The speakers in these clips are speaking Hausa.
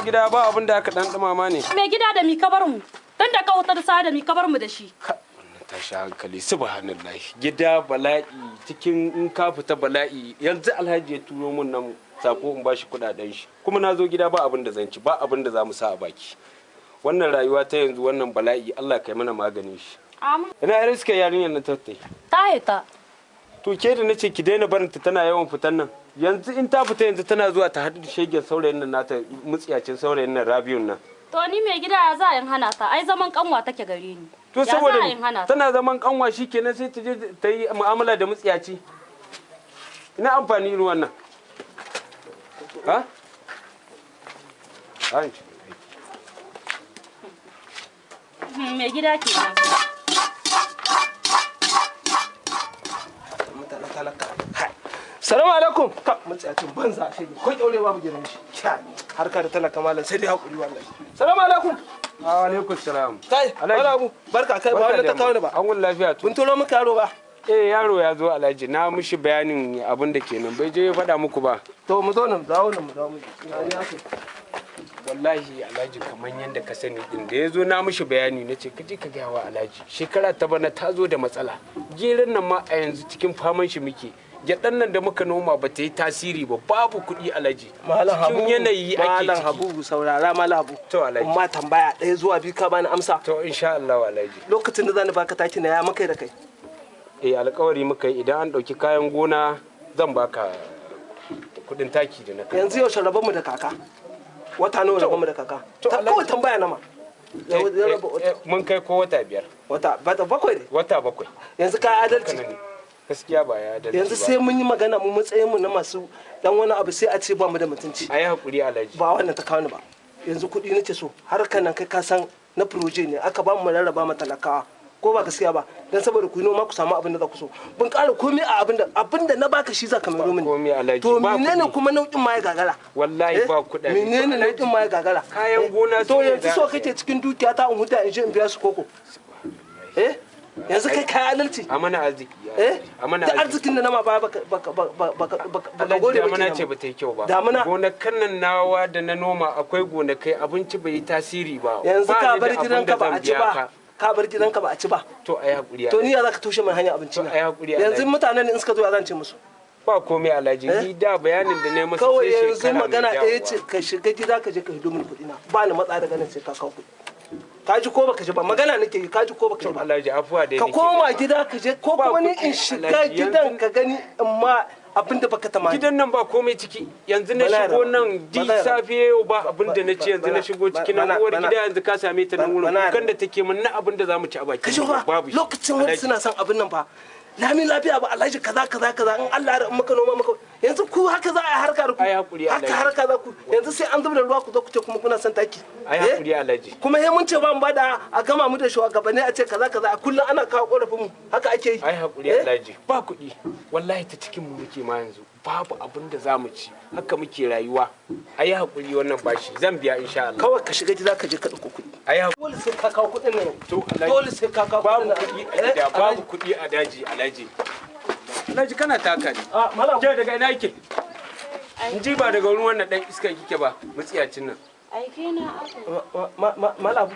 Gida ba abin da aka dan dumama ne. Mai gida da mi kabar mu? Tun da ka wutar sa da mi kabar mu da shi. Wannan tashi hankali, subhanallahi. Gida bala'i cikin in ka fita bala'i. Yanzu Alhaji ya turo mun nan sako in bashi kudaden shi. Kuma na zo gida ba abin da zan ci, ba abin da za mu sa a baki. Wannan rayuwa ta yanzu, wannan bala'i, Allah kai mana maganin shi. Amin. Ina yar suka yarinyar nan tattai. Ta hita. To ke da nace ki daina barin ta tana yawan fitan nan. Yanzu in ta fita yanzu tana zuwa ta haɗu da shegen saurayin nan nata, mutsiyacin saurayin nan Rabiun nan. To ni mai gida ya za in hana ta, ai zaman kanwa take gare ni. To saboda tana zaman kanwa shikenan sai ta je ta yi mu'amala da mutsiyaci. Ina amfani irin wannan? Ha? Ai. Mai gida ke nan. Mutanen talaka. Salamu alaikum. Ka mutsiyacin banza shi ko kyaure babu gidan shi. Harka da talaka malam sai dai hakuri wallahi. Salamu alaikum. Wa alaikum salam. Kai, wala abu, barka kai, ba wannan ta kawo ni ba. An wuni lafiya to. Mun turo maka yaro ba. Eh, yaro ya zo Alhaji, na mishi bayanin abin da kenan, bai je ya faɗa muku ba. To mu zo nan, dawo nan mu dawo mu. Wallahi Alhaji kamar yadda ka sani din da ya zo na mishi bayani na ce kaje ka gaya wa Alhaji shekara ta bana ta zo da matsala. Gerin nan ma a yanzu cikin faman shi muke. Gyaɗan nan da muka noma ba ta yi tasiri ba, babu kuɗi Alhaji. Malam Habu, cikin yanayi ake Malam ciki. Habu, saurara Malam Habu. To Alhaji. Amma tambaya ɗaya zuwa biyu ka bani amsa. To insha Allah Alhaji. Lokacin da zani baka taki na ya maka da kai. Eh, alƙawari muka yi idan an ɗauki kayan gona zan baka kuɗin taki da na kai. Yanzu yaushe rabon mu da kaka? Wata nawa rabon mu da kaka? Kawai tambaya na ma. Mun kai ko wata 5. Wata bakwai ne? Wata 7. Yanzu ka adalci. Gaskiya ba ya adalci. Yanzu sai mun yi magana mu matsayin mu na masu dan wani abu sai a ce ba mu da mutunci. Ayi hakuri Alhaji. Ba wannan ta kawo ni ba. Yanzu kuɗi nake so. Harkar nan kai ka san na proje ne aka ba mu rarraba ma talakawa. Ko ba gaskiya ba, dan saboda ku yi noma ku samu abin da za ku so. Ban ƙara komai a abin da na baka shi za ka mero mini. Komai Alhaji. To menene kuma nau'in ma ya gagara? Wallahi ba kuɗaɗe. Menene nau'in ma ya gagara? Kayan gona. To yanzu so kake cikin dukiya ta in huta in je in biya su koko. Eh? Yanzu kai kai adalci. A mana arziki. Eh? A mana arziki. Arzikin da nama ba baka baka baka gode ba. Damuna ce ba ta yi kyau ba. Damuna. Gonakan nan nawa da na noma akwai gonakai abinci bai yi tasiri ba. Yanzu ka bar gidanka ba a ci ba. Ka bar gidanka ba a ci ba. To ayi hakuri. To ni ya zaka toshe mai hanya abinci na? To ayi hakuri. Yanzu mutanen in suka zo ya zan ce musu? Ba komai Alhaji, ni da bayanin da na yi masa kawai yanzu magana ɗaya ce ka shiga gida ka je ka hido mini kuɗi na. Ba ni matsa daga nan sai ka kawo kuɗi. Ka ji ko baka ji ba, magana nake yi, ka ji ko baka ji ba. Alhaji afuwa dai ka koma gida ka je ko kuma ni in shiga gidan ka gani in ma abin da baka tamani. Gidan nan ba komai ciki, yanzu na shigo nan di safe yau ba abin da na ci, yanzu na shigo ciki nan uwar gida yanzu ka same ta nan wurin kukan da take min na abin da za mu ci a baki. Babu. Lokacin wani suna son abin nan fa. Lami lafiya ba Alhaji kaza kaza kaza in Allah ya muka noma muka yanzu ku haka za a yi harka da ku. Ai hakuri Alhaji. Haka harka za ku yanzu sai an zuba da ruwa ku zo ku ce kuma kuna son taki. Ai hakuri Alhaji. Kuma sai mun ce ba mu bada a gama mu da shugabanni a ce kaza kaza a kullum ana kawo korafin mu haka ake yi. Ai hakuri Alhaji. Ba kuɗi wallahi ta cikin mu muke ma yanzu. Babu abin da za mu ci, haka muke rayuwa. A yi haƙuri, wannan bashi zan biya insha Allah. Kawai ka shiga gida ka je ka ɗauko kuɗi. A yi haƙuri. Dole sai ka kawo kuɗin nan. To, Alhaji, dole sai ka kawo babu kuɗin nan. kuɗi a gida, babu kuɗi a daji. Alhaji, Alhaji, kana taka ne. A malam. Ke, daga ina yake? In ji ba daga wurin wannan ɗan iskan kike ba, mutsiyacin nan. Aike na aka. Malam.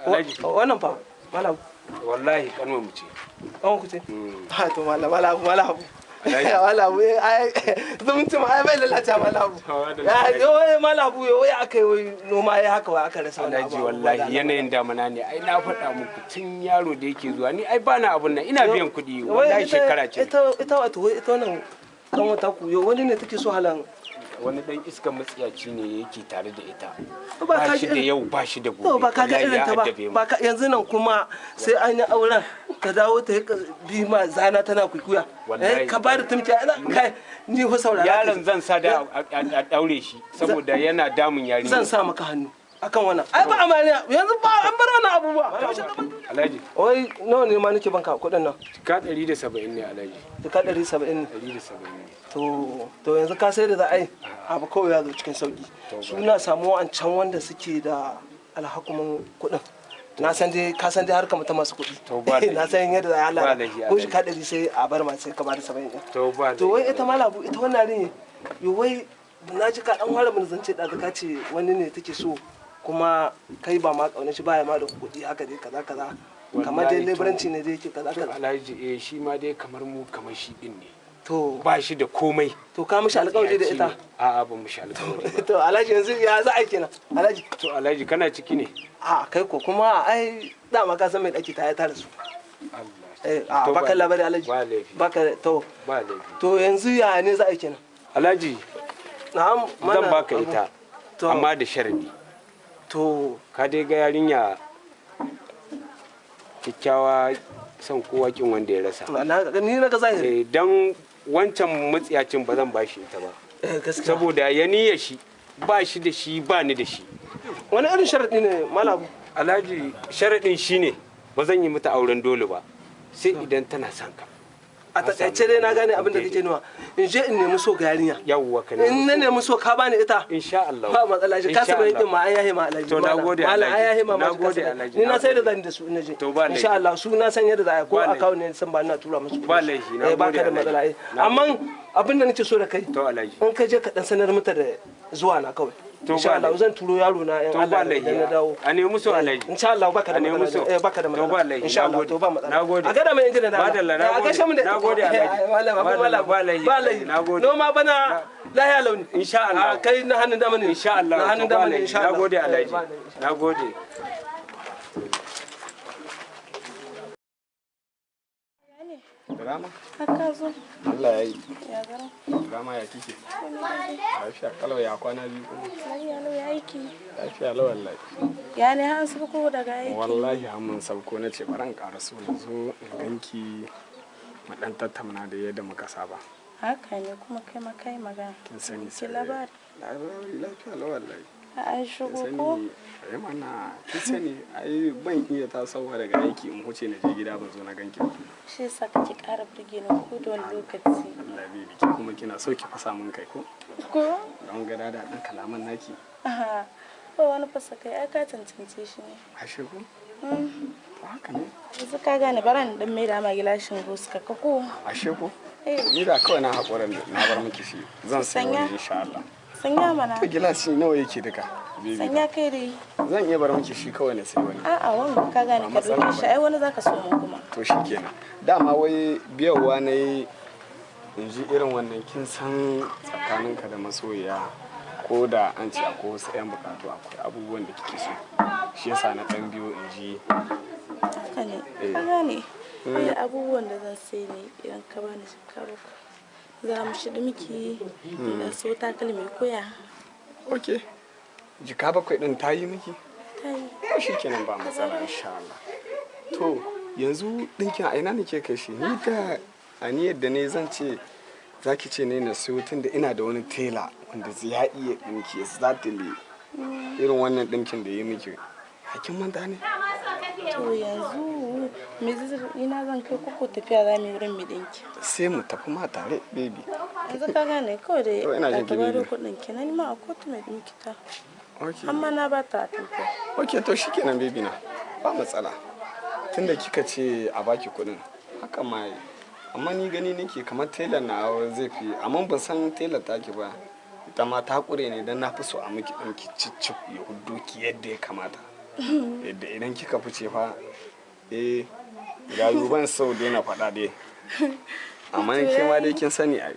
Alhaji. Wannan fa malam. Wallahi kanwar mu ce. An ku ce? Ha, to malam, malam, malam. Alhaji. Malam, ai zumunci ma ai bai lalace malam. Ya yo malam, yo wai aka yi noma ya haka wai aka rasa wani Alhaji, abu. wallahi yanayin damana ne. Ai na faɗa muku tun yaro da yake zuwa, ni ai bana abun nan, ina biyan kuɗi wallahi shekara ce. Ita wato wai ita wannan kan wata ku yo wani ne take so halan? Wani dan iskan matsiyaci ne yake tare da ita. Ba Ba ka shi da yau, ba shi da gobe. To ba ka ga Wallahi irin ya ta ba. addabe mu. Ba ka yanzu nan kuma sai an yi auren ka dawo ta rika bi ma zana tana kuikuya. Wallahi. Eh, ka ba da tumki ina kai ni fa saurara ka Yaron ji. zan sa da a daure shi saboda yana damun yarinya. Zan sa maka hannu akan wannan. Ai ba amaniya yanzu ba an bar wannan abubuwa. Alhaji. Wai nawa ne ma nake banka kuɗin nan? Ka 170 ne, Alhaji. Jaka 170 ne. 170 ne. To yanzu ka sai da za a yi abu kawai ya zo cikin sauki. Suna samu wancan wanda suke da alhakumin kuɗin. Na san dai ka san dai harkar ta masu kuɗi. To ba laifi. Na san yadda za a Ba halala. laifi, Ko Alhaji. shi ka 100 sai a bar ma sai ka bada 70 ɗin. To ba To wai laifi. ita malabu ita wannan ne yo wai na ji ka dan fara mun zance da ka ce wani ne take so kuma kai ba ma kaunar shi baya ma da kuɗi haka dai kaza kaza kamar dai Wallahi to- leburanci ne dai yake kaza To kaza. Alhaji, eh shi ma dai kamar mu, kamar shi din ne. To ba shi da komai. To ka mishi alƙawari da ita? A'a, ba mishi alƙawari ba. To Alhaji, yanzu ya za a yi kenan Alhaji? To Alhaji, kana ciki ne? A kai ko kuma ai dama ka san mai ɗaki ta ya tara su. Allah. Eh, a To ba- baka labari Alhaji. Ba laifi. Baka to. Ba laifi. To yanzu ya ne za a yi kenan? Alhaji, na'am mana zan baka abu. ita. To. Amma da sharadi. To ka dai ga yarinya kyakkyawa, son kowa kin wanda ya rasa. Ni na ga zahiri. Eh, dan wancan matsiyacin ba zan bashi ita ba. Eh, gaskiya. Saboda ya niyya shi ba shi da shi, ba ni da shi. Wani irin sharadi ne malam? Alhaji, sharadin shine ba zan yi mata auren dole ba sai idan tana son ka. A takaice dai na gane abin da kake nuna. In je in nemi so ga yarinya. Yawwa, ka nemi In na so. nemi so ka bani ita. Insha Allah. Ba matsala shi ka Insha saba Allah. din ma an yahe ma Alhaji. To, Malam. nagode, Malam, an Alhaji. yahe ma ma shi ka Nagode, saba. Alhaji. Ni na sai da Nagode. zan da su in naje. To, ba laifi. Insha Allah su na san yadda za a yi ko Ba laifi. account ne san ba ina tura musu. Ba laifi, Eh, nagode, baka da Alhaji. matsala eh. Nagode. Amma abin da nake so da kai. To Alhaji. In ka je ka dan sanar mata da zuwa na kawai. To, Insha ba Allah laifi. zan turo yaro na in To Allah ba ya laifi. yarda na dawo. A nemi so Alhaji. Insha Allah baka da A nemi matsala. so. Eh, baka da To matsala. ba laifi. Insha Allah Nagode. to ba matsala. Nagode. A gada mai injina da Allah. Madalla, Eh, a nagode. gaishe mu da Nagode, Alhaji. Malam, abu Madalla, malam. ba laifi. Ba laifi. Nagode. Noma bana lahiya launi. Insha Allah. A kai na hannun dama ne. Insha Allah. Na hannun To ba dama ne laifi. insha Allah. Nagode Eh, Alhaji. ba laifi. Nagode. Drama? Haka zo. Allah ya yi. Ya gara. Drama, ya kike? Lafiya kalau, ya kwana biyu kuma. Lafiya lau, ya aiki. Lafiya lau wallahi. Ya ne an sauko daga aiki. Wallahi har mun sauko na ce bari in ƙara so na zo in ganki mu dan tattauna da yadda muka saba. Haka ne kuma kai ma kai magana. Kin sani Ki sai. labari. Labari lafiya lau wallahi. An Kin shigo sani ko? ai mana kin sani ai ban iya tasowa daga aiki in huce na je gida ban zo na ganki ba. Shi yasa kake ƙara burge ni ko da wani lokaci. Allah bai biki kuma kina so ki fasa mun kai ko? Ko? Don ga da ɗan kalaman naki. Aha. Ba wani fasa kai ai ka cancance shi ne. Ashe ko? Mm. To haka ne. Yanzu ka gane baran dan mai da ma gilashin fuska ka ko? Ashe ko? Eh. Ni da kawai na haƙura na bar miki shi. Zan sayi Sanya. wani insha Allah. Sanya mana. To gilashi nawa yake duka? Baby. Sanya kai dai. Zan iya bar miki shi kawai na sayi wani. A'a wanga ka gane Ba ka matsala ɗauke shi ba. ai wani zaka so mun kuma. To shi kenan. Dama wai biyarwa na yi in ji irin wannan kin san tsakaninka da masoyiya ko da an ce akwai wasu 'yan bukatu akwai abubuwan da kike so. Shi yasa na ɗan biyo in ji. Haka ne. Eh. Ka gane. Mm. Ai abubuwan da zan sai ne idan ka bani jikka bakwai. Za mu shi miki Mm. da so takalmi koya. Ok. Jika bakwai ɗin ta yi miki? Ta yi. To shi kenan ba matsala insha Allah. To yanzu ɗinkin a ina nake kai shi? Ni da aniyar da ne zan ce za ki ce ne na siyo tun da ina da wani tela wanda ya iya ɗinki exactly irin wannan ɗinkin da ya yi miki. Hakin manta ne? To yanzu me zai ina zan kai koko tafiya za mu yi wurin mai ɗinki. Sai mu tafi ma tare baby. Yanzu ka gane kawai To, da ina jin ta ki, bado baby. kuɗin kenan, ni ma a kotu mai ɗinki ta. Okay. Amma na ba ta atamfa. Ok, to shikenan baby na. Ba matsala. Tunda kika ce a baki kuɗin, haka ma yi. Amma ni gani nake kamar telan na zai fi, amma ban san telan taki ba. Ita ma ta ƙure ne don na fi so a miki ɗinki cicif ya huddo ki yadda ya kamata. Yadda idan kika fice fa, eh, gayu ban so dai na faɗa dai. Amma ke ma dai kin sani ai.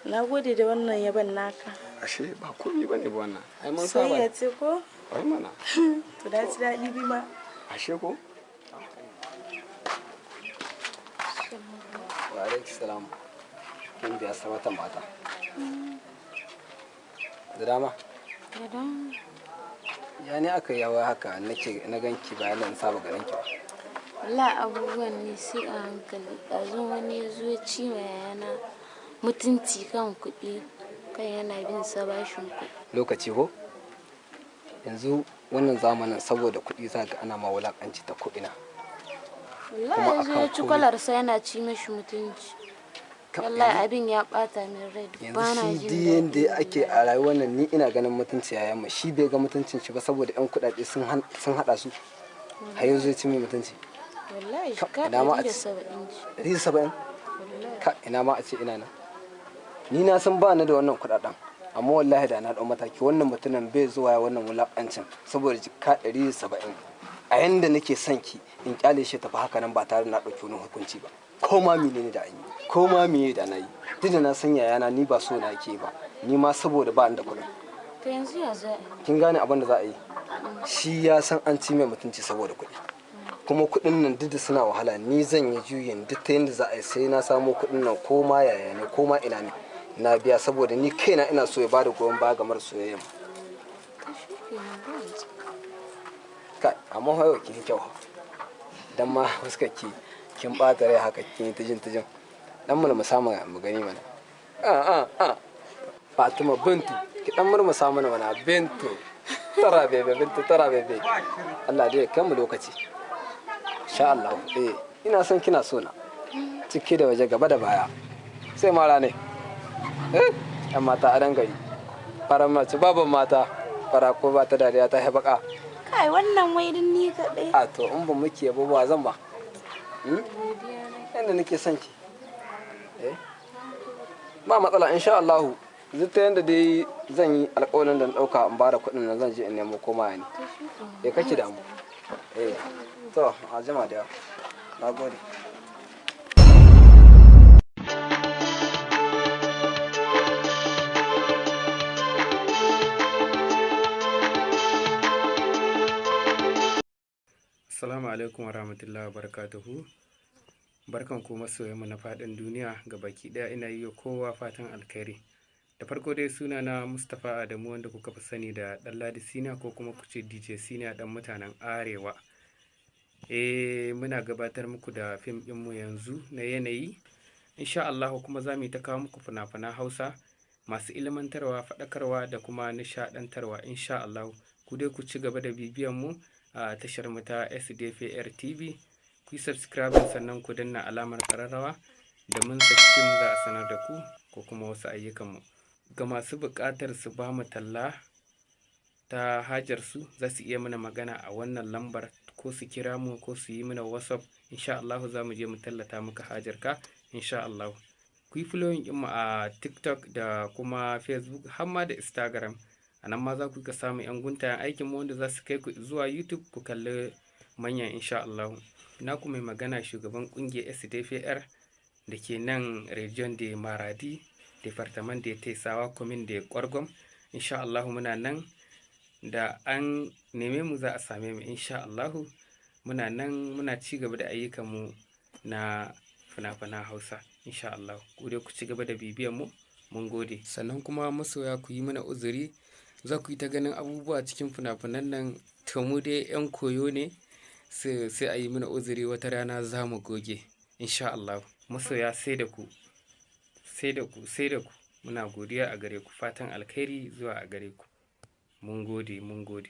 Na gode da wannan yaban naka. Ashe ba komai bane ba wannan. Ai mun saba. Soyayya ce ko? Ai mana. To da ci daɗi bi ma. Ashe ko? Wa alaiki salam. Kin biya sarautar mata da dama. Ya ne aka yawa haka nake na ganki bayan nan saba ganin ki ba? Wallahi abubuwan ne sai a hankali. Ɗazun wani ya zo ya ci ma yayana mutunci kan kuɗi, kan yana bin sa bashin kuɗi. Lokaci ko yanzu wannan zamanin saboda kuɗi za ga ana ma wulakanci ta ko'ina. Wallahi Kuma ya zo akan ya ci komai. kwalarsa yana ci mashi mutunci. Wallahi abin ya ɓata min rai, ba na Yanzu shi jin duk yanda ake a rayuwar nan, ni ina ganin mutunci yayan mu, shi bai ga mutuncin shi ba saboda yan kuɗaɗe sun haɗa su har yanzu ya ci mai mutunci. Wallahi Ka- shi ina ma a ɗari da ce- saba'in ce. 170? Ka ina ma a ce ina nan, ni na san ba ni da wannan kuɗaɗen, amma wallahi da na ɗau mataki wannan mutumin bai zuwa ya wannan wulaƙancin saboda jikka 170. A yanda nake son ki, in kyale shi tafi haka nan ba tare da na ɗauki wani hukunci ba, ko ma menene da an yi, ko ma meye da na yi, duk da na san yayana ni ba so na ke ba, ni ma saboda ba ni da kuɗin. To yanzu ya za a yi? Kin gane abin da za a yi? Shi ya san an ci mai mutunci saboda kuɗi, kuma kuɗin nan duk da suna wahala, ni zan yi juyin duk ta yadda za a yi sai na samo kuɗin nan, ko ma yaya ne, ko ma ina ne, na biya, saboda ni kaina ina so ya bada goyon baya game da soyayya mu. To shi kenan, ba matsala. Kai, amma fa yau kin yi kyau dan ma fuskar ki kin ɓata rai haka, kin yi tijin tijin dan mu samu mu gani mana. A a a Fatima Bintu, ki dan murmusa mana mana. Bintu tara bebe, Bintu tara bebe. Allah dai ya kai mu lokaci insha Allah. Eh, ina son kina so na ciki da waje, gaba da baya, sai mara ne. Eh, yan mata a gari, faran mace baban mata, fara ko ba ta dariya ta haibaka. Kai, wannan wai din ni kaɗai. A to in ba muke yabo ba zan ba. Hmm? Yanda nake son ki. Eh, ba matsala insha Allah. Zai yanda dai zan yi alƙawarin da na ɗauka in bada kuɗin nan, zan je in nemo koma ne. Eh, kake damu. Eh, to a jima da yawa. Na gode. Assalamu alaikum wa rahmatullahi wa barakatuhu. Barkan ku masoyanmu na faɗin duniya ga baki ɗaya, ina yi wa kowa fatan alkhairi. Da farko dai suna na Mustapha Adamu wanda kuka fi sani da Ɗanladi Sina ko kuma ku ce DJ Sina ɗan mutanen Arewa. Eh, muna gabatar muku da fim ɗinmu yanzu na yanayi. Insha Allah kuma za mu yi ta kawo muku fina-finan Hausa masu ilmantarwa, faɗakarwa da kuma nishaɗantarwa insha Allah. Ku dai ku ci gaba da bibiyan mu a tashar mu ta SDFR TV. Ku yi subscribe sannan ku danna alamar ƙararrawa, da mun saki fim za a sanar da ku ko kuma wasu ayyukanmu. Ga masu buƙatar su ba mu talla ta hajar su, za su iya mana magana a wannan lambar, ko su kira mu, ko su yi mana WhatsApp. Insha Allah za mu je mu tallata maka hajar ka insha Allah. Ku yi following ɗinmu a TikTok da kuma Facebook har ma da Instagram. A nan ma za ku ka samu 'yan guntayen aikinmu wanda za su kai ku zuwa YouTube ku kalli manyan insha Allah. Naku mai magana, shugaban ƙungiyar SDFR da ke nan region de Maradi, department de Tesawa, commune de Kwargwam. Insha Allah muna nan, da an neme mu za a same mu insha Allahu. Muna nan muna ci gaba da ayyukanmu na fina-finan Hausa insha Allah. Ku dai ku ci gaba da bibiyan mu, mun gode. Sannan kuma masoya, ku yi mana uzuri, za ku yi ta ganin abubuwa cikin fina-finan nan, to mu dai 'yan koyo ne, sai a yi mana uzuri, wata rana za mu goge insha Allah. Masoya, sai da ku, sai da ku, sai da ku. Muna godiya a gare ku, fatan alkhairi zuwa a gare ku. Mun gode, mun gode.